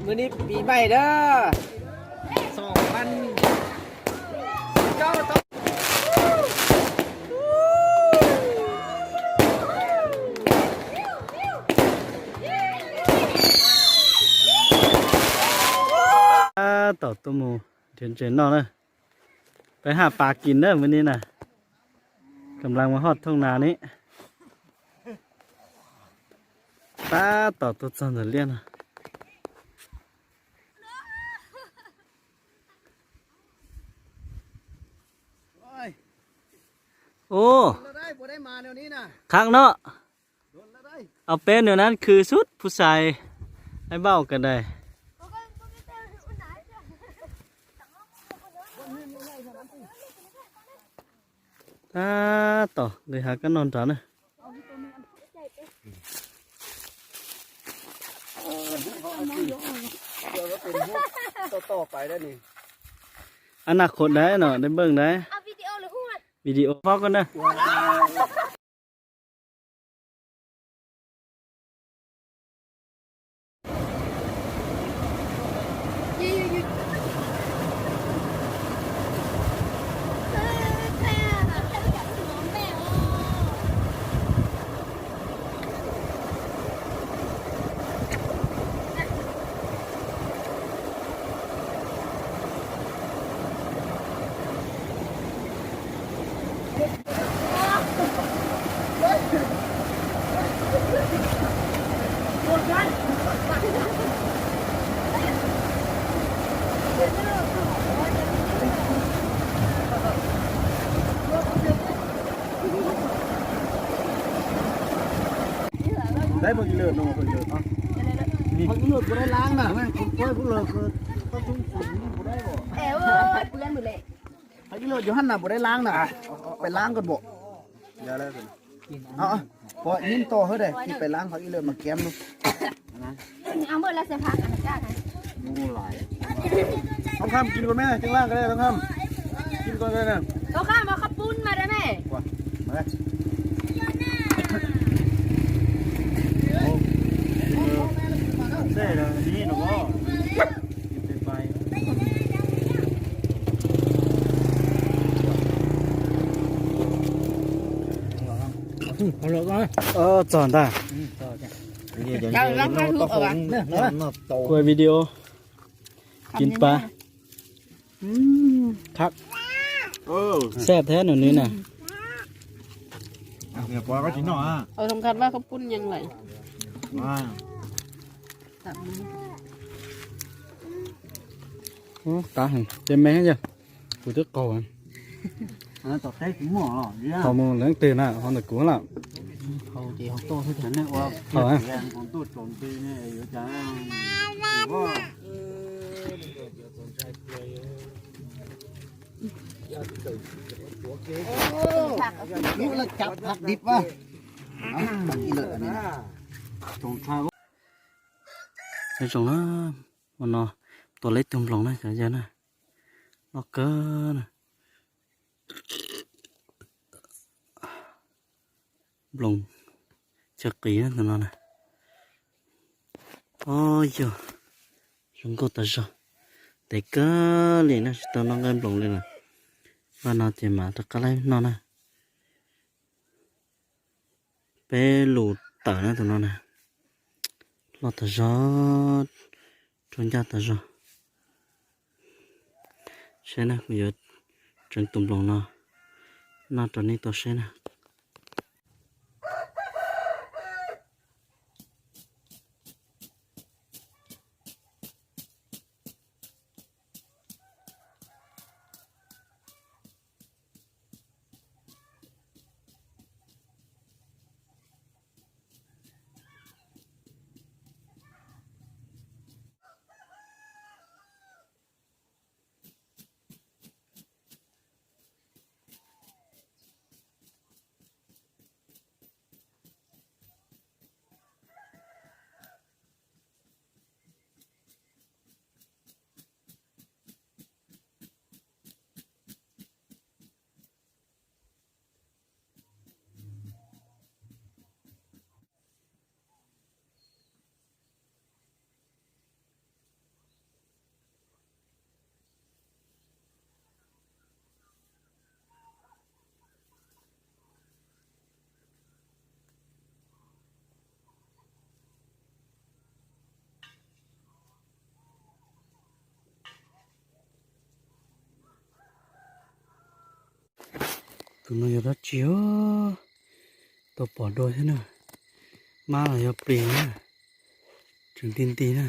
Mùa ni pim npaim da. Soo phan. Tab tom tuaj mus nrhiav ntses noj na. Peb haj pas kis na mùa ni na. Kam laj mus hoj thooj nas ni. Tab tom tuaj txog ntawm liaj no. Ua, qhov no, au peb nws nab khw sub phu xais, ai npauj ka dais. Tab tom nqis hav kab noj nrad na. Ab, naj qhuav dais no, dais npeej dais. Video fob koj na. Phav ib lwm puas dai laab na? Phav ib lwm yuav hab na puas dai laab na? Pais laab ko npam. Pom nib to hwb dais, pais laab phav ib lwm mas kiam lug. Too Kham kis ko me, too laab ko too Kham. Kis ko me. Too Kham mas qhov pun mas dais me. Txog ntag. Kuv video kis pas. Khab. Xab thiab nws nws na. Qab heev, ces me yog kuv twb qaug. Qhov mus leej twg na, qhov ntawm kuv lawm. Qhov Zoo na, hmo no tua tau ib tug nploos na cov yawg na, loj kawg na. Nploos chaw qis na tus no na. Ob yog, zoo nkauj tas zog, ntev kawg li na tsis tau noj nqaij nploos li lawm. Vaj no ces mam rov qab laib noj na. Peb lus tawm na tus no na, loj tas zog, rau ncaj tas zog. Saib na, kuv yuav tseev tus nploos no noj rau nej tau saib na. Tus no yog dab tsi os? Tau pom dua thiab na. Mab los yog plis na. Tseem nti nti na.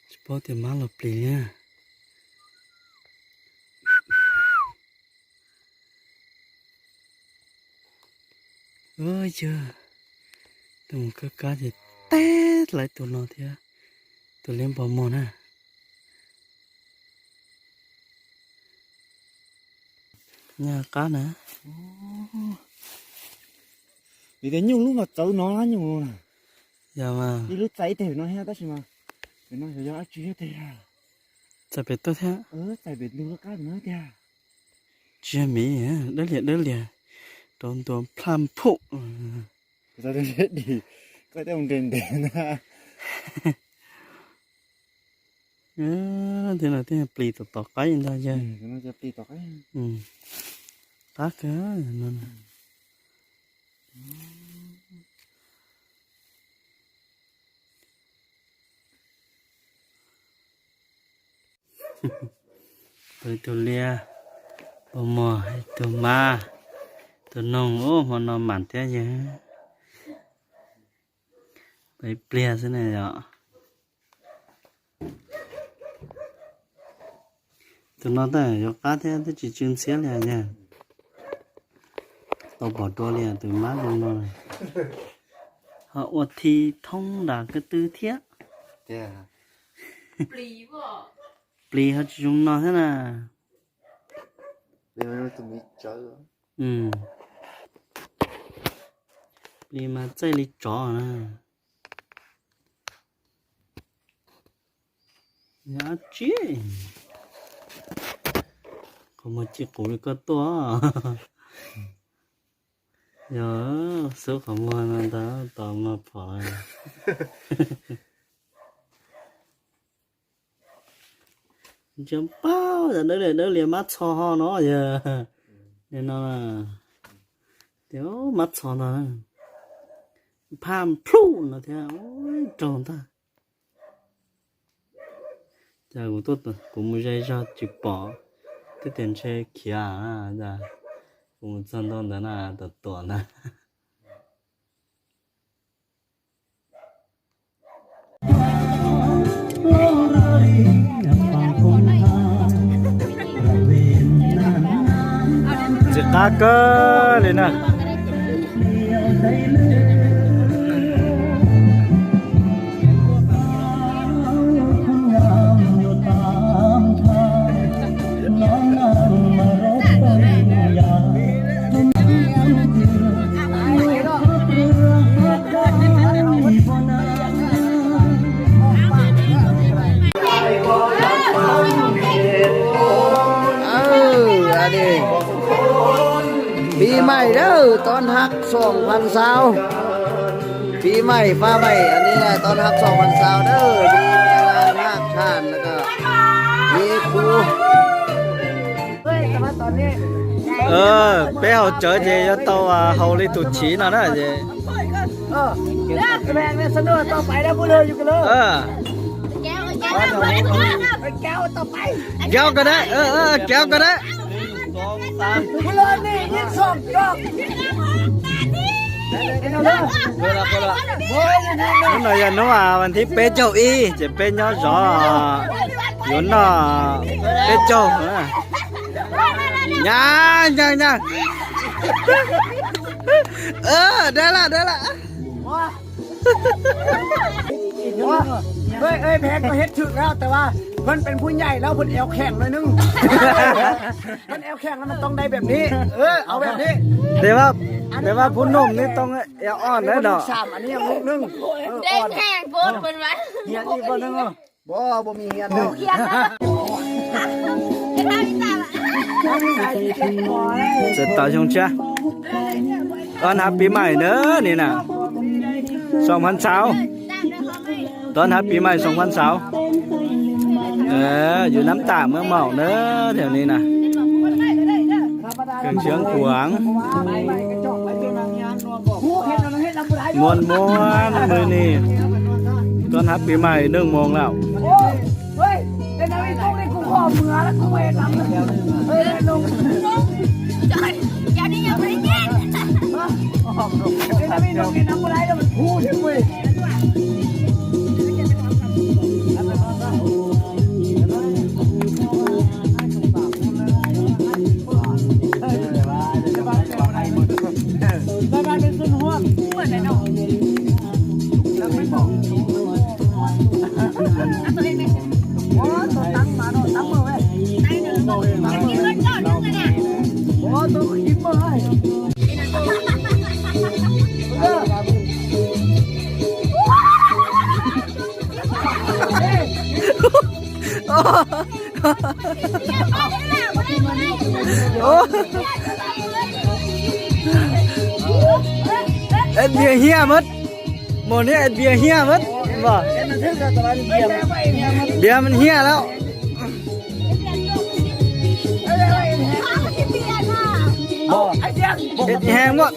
Tsis paub tias mab los plis li na. Yog tus mus kab kab ces teb lawv tus no thiab, tus liab npau muag na. Nyaj qab na. Vim tias nyuj lub mas txawv no nyuj na. Yog mas. Ib lub txais ib teg no thiab tab sis mas no yog dab tsi thiab tiag. Txais pem tuaj thiab. Txais pem ntug lub qab no tiag. Tsis yog miv, dawb lias dawb lias, rau ntua plaj phum. Koj tej nres nres na. Thiab no thiaj plis tom tom qaib ntag yog. Qab kawg no. Tus liab npau muag, tus mab, tus noog ub hmo no mam thiab yog. Peb pliag xwb ne yom. Tus no tab yuav qab thiab twb tsis tsw ntxhiab li yog. Tau pom dua li tus mab zoo no. Ho ua thi thoob nram ko tw thiab. Plis ho tsis zoo no thiab na. Plis mas txaij li tsov na. Yog dab tsi? Qhov muag ci qus li koj tuaj. Yog xub qhov muag no ntag tos mag phom. Ntsia paub yog dawb lias dawb lias mab txho ho no yog. Li no tias mab txho no, phaj plhuj no thiab raug ntag. Cas kuv tuaj kuv mus ze zog tsis pom, twb tias ntshe khiav, kuv mus txog ntua ntawd na, tuam tuam ntag. Ntxim qab kawg li na. Pis maim dawb, tob hab xoom phav xaus. Pis maim pha maim, tob hab xoom phav xaus dawb, pis maim pha maim, peb haus tsawv ces yuav tau haus li tus chiv no na es. Kéo koj na, kéo koj na. Hnub no yog hnub vas thib peb caug ib ces peb nyob zov yuav noj peb caug. Nyab nyab nyab. Dab laj dab laj.เฮ้ย เฮ้ย แพงก็เฮ็ดถึกแล้ว แต่ว่าเพิ่นเป็นผู้ใหญ่แล้ว เพิ่นแอวแข็งหน่อยนึง เพิ่นแอวแข็งแล้วมันต้องได้แบบนี้ เออ เอาแบบนี้ แต่ว่า แต่ว่าผู้หนุ่มนี่ต้องแอวอ่อนนะเนาะ สาม อันนี้ยังลูกนึง เออ อ่อน แดงแห้งโพดเพิ่นว่า เฮียนอีกบ่นึง บ่ บ่มีเฮียน Txawm tau xyoo tshiab. Đón hab pis maim na, nim na, xoom phav xaus. Đón hab pis maim xoom phav xaus. Yus nab tam muab maum na, thiam li na. Kws siab kuav. Muaj muaj mws ni. Đón hab pis maim neej moos lawm. Ib npias hiaj mab, mus niab ib npias hiaj mab, npias hiaj lawm. Heev muaj.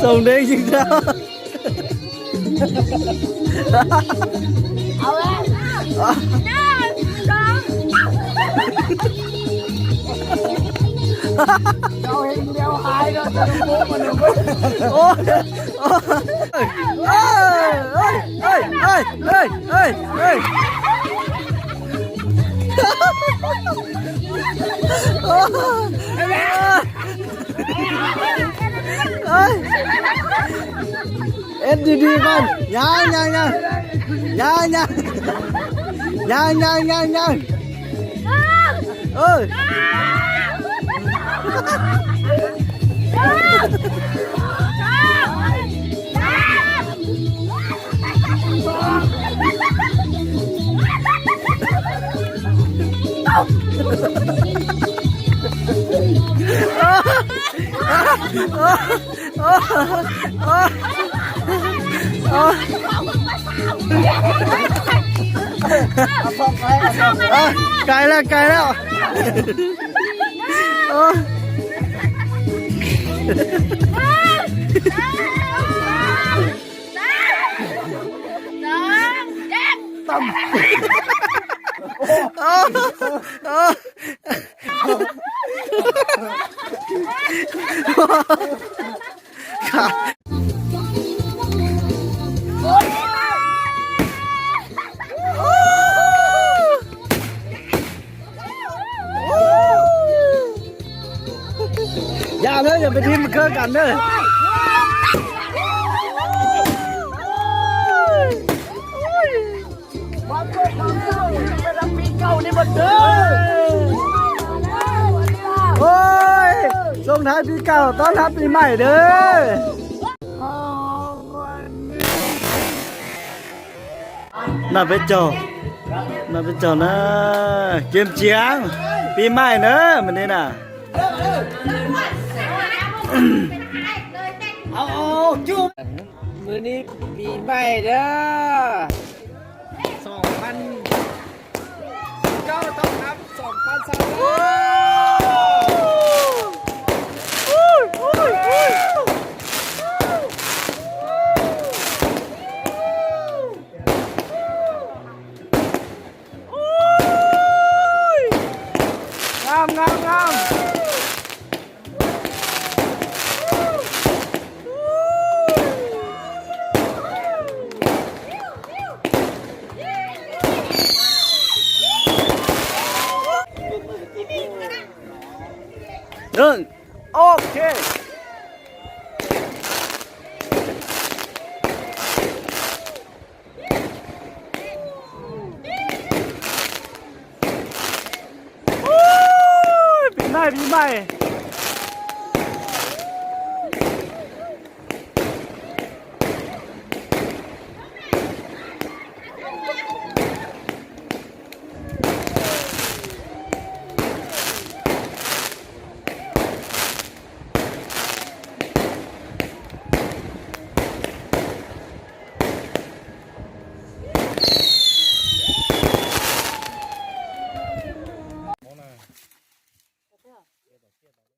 Xoom deev tsis nrau. Eb di di koj, nyab nyab nyab, nyab nyab, nyab nyab nyab nyab. Kais lawm, kais lawm. Yam na yog peb thib mus khawb kam na. Ôi, sông Thái pib kaum, tón hab pib maim dawb. Noj peb caug, noj peb caug na, kem ciav, pib maim na, mas ne na. Mas ne pib maim na. Song pab, koj tau hab song pab xav. Ngam, ngam, ngam. Done. Ok. Pib maim, pib maim.